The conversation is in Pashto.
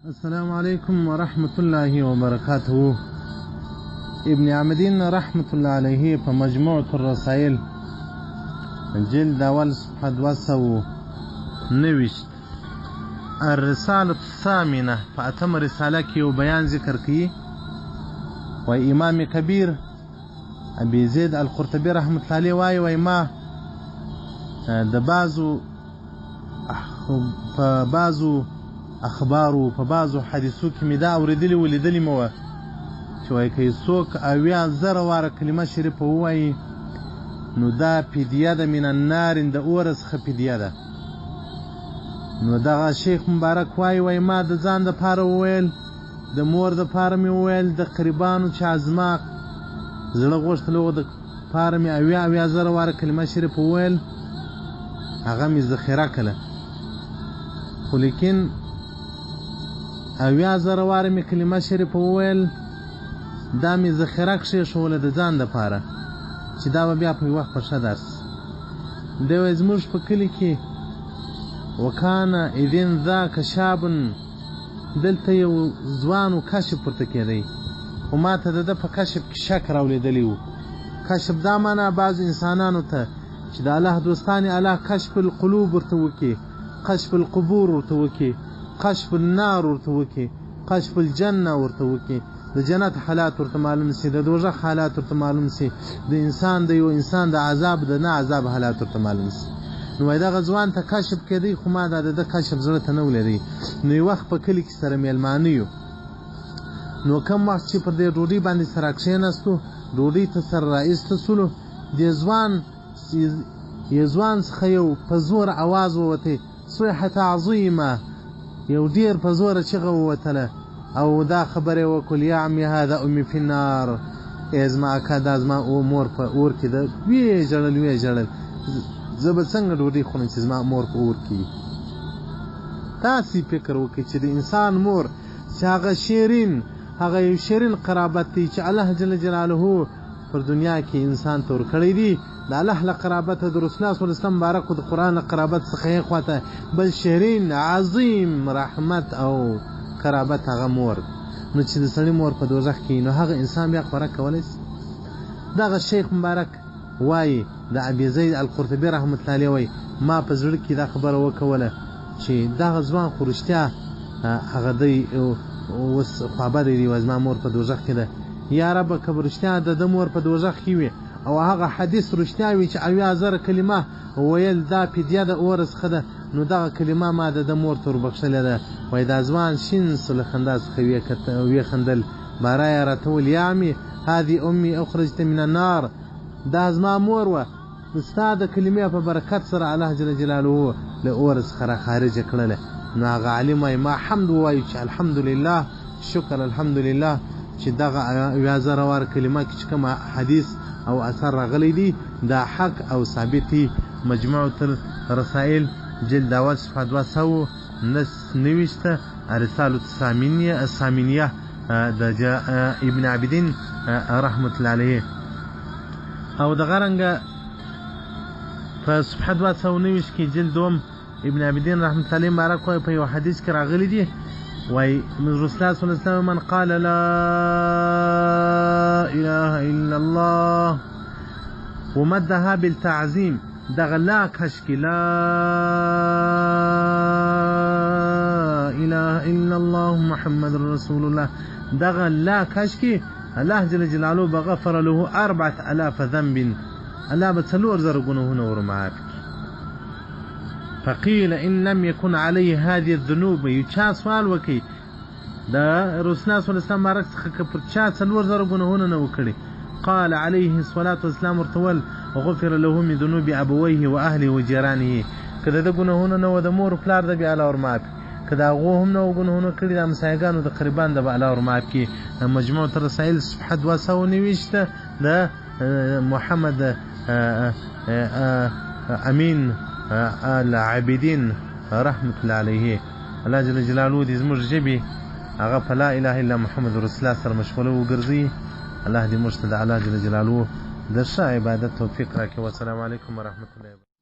السلام علیکم ورحمت الله وبرکاته. ابن عامدین رحمت الله علیه په مجموعة الرسائل جلد اول صفحه 229، الرسالة الثامنه، په اتمه رساله کې یو بیان ذکر کوي. وای امام کبیر ابي زید القرطبي رحمت الله علیه وای ما د بعضو په بعضو اخبارو په بعضو حدیثو کې مې دا اورېدلي و، لیدلي مې وه چې وایي که څوک 70,000 واره کلمه شریفه ووایي نو دا فدیه ده من النار، د اور څخه فدیه ده. نو دغه شیخ مبارک وایي ما د ځان دپاره وویل، د مور دپاره مې وویل، د قریبانو چې ازما زړه غوښتل هغو دپاره مې 70,000 واره کلمه شریفه وویل، هغه مې ذخیره کړه. خو لیکن 70,000 واره مې کلمه شریفه وویل، دا مې ذخیره کښېښوله د ځان دپاره چې دا به بیا په یو وخت په ښه درس. دی وایي زموږ په کلي کې وکانه اذن ذاک شاب، دلته یو ځوان و کشف ورته کېدی، خو ما ته د ده په کشف کې شک راولېدلی و. کشف دا معنا بعضو انسانانو ته چې د الله دوستان یې الله کشف القلوب ورته وکړي، کشف القبور ورته وکړي، کشف النار ورته وکړي، کشف الجنه ورته وکړي، د جنت حالات ورته معلوم سي، د دوزخ حالات ورته معلوم سي، د انسان د یو انسان د عذاب د نه عذاب حالات ورته معلوم سي. نو وایي دغه ځوان ته کشف کېدی، خو ما دا د ده کشف زړه ته نه ولېدی. نو یو وخت په کلي کې سره مېلمانه یو، نو کم وخت چې پر دې ډوډۍ باندې سره کښېناستو، ډوډۍ ته سره را ایسته سولو، دې ځوان څخه یو په زور اواز ووتی، صیحة عظیمه، یو ډېر په زوره چیغه ووتله او دا خبره یې وکړل، یا عمي هذا امي فی النار، ای زما اکا دا زما مور په اور کې ده. ویې ژړل ویې ژړل، زه به څنګه ډوډۍ خورم چې زما مور په اور کې وي. تاسې فکر وکړئ چې د انسان مور چې هغه شیرین، هغه یو شیرین قرابت دی چې الله جل جلاله پر دنیا کې انسان ته ورکړی دی، د الله له قرابته، د رسول الله صلی الله علیه وسلم مبارک د قرآن له قرابت څخه یې خواته بل شیرین عظیم رحمت او قرابت هغه مور. نو چې د سړي مور په دوزخ کې، نو هغه انسان بیا خوراک کولی شي؟ دغه شیخ مبارک وایي، د ابي زید القرطبي رحمت الله علیه وایي، ما په زړه کې دا خبره وکوله چې دغه ځوان خو رښتیا هغه دی اوس خوابدی دی، زما مور په دوزخ کې ده. یا ربه که رښتیا د ده مور په دوزخ کې وي او هغه حدیث رښتیا وي چې 70,000 کلمه ویل دا فدیه د اور څخه ده، نو دغه کلمه ما د ده مور ته وربخښلې ده. وایي دا ځوان شین سو له خندا څخه ویې خندل، باره یې راته وویل، یا عمي هذه امي اخرجت من النار، دا زما مور وه، ستا د کلمې په برکت سره الله جل جلاله له اور څخه را خارجه کړله. نو هغه عالم وایي ما حمد ووایو چې الحمدلله، شکر الحمدلله چې دغه 70,000 وار کلمه کې چې کوم حدیث او اثر راغلی دی دا حق او ثابت دی. مجموعة الرسائل جلد اول صفحه 229، الرسالة الثامنیه د ابن عابدین رحمت الله علیه. او دغه رنګه په صفحه 229 کې جلد دوم ابن عابدین رحمت الله علیه مبارک وایي په یو حدیث کې راغلی دی، وایي رسول الله صلی الله علیه وسلم من قال لا اله الا الله ومدها بالتعظیم، دغه لا کش کې لا اله الا الله محمد رسول الله، دغه لا کش کې الله جل جلاله بغفر له 4000 ذنب، الله به 4000 ګناهونه ور معاف کړي. فقیل ان لم يكن عليه هذه الذنوب، یو چا سوال وکړي د رسول الله صلی الله علیه وسلم مبارک څخه که پر چا 4000 ګناهونه نه وکړي، قال عليه الصلاة والسلام ورته وویل غفر له من ذنوب ابويه واهله وجيرانه، که د ده ګناهونه نه وه د مور پلار د بیا الله ور معاف کړي، که د هغو هم نه وه ګناهونه کړي د همسایګانو د قریبان د به الله ور معاف کړي. مجموعة الرسائل صفحه 229 د محمد امین العابدین رحمت الله علیه. الله جل جلاله دې زموږ ژبې هغه په لا اله الا محمد رسول الله سره مشغوله وګرځي. الله دې موږ ته د الله جل جلاله د ښه عبادت توفیق راکړي. والسلام علیکم ورحمت الله.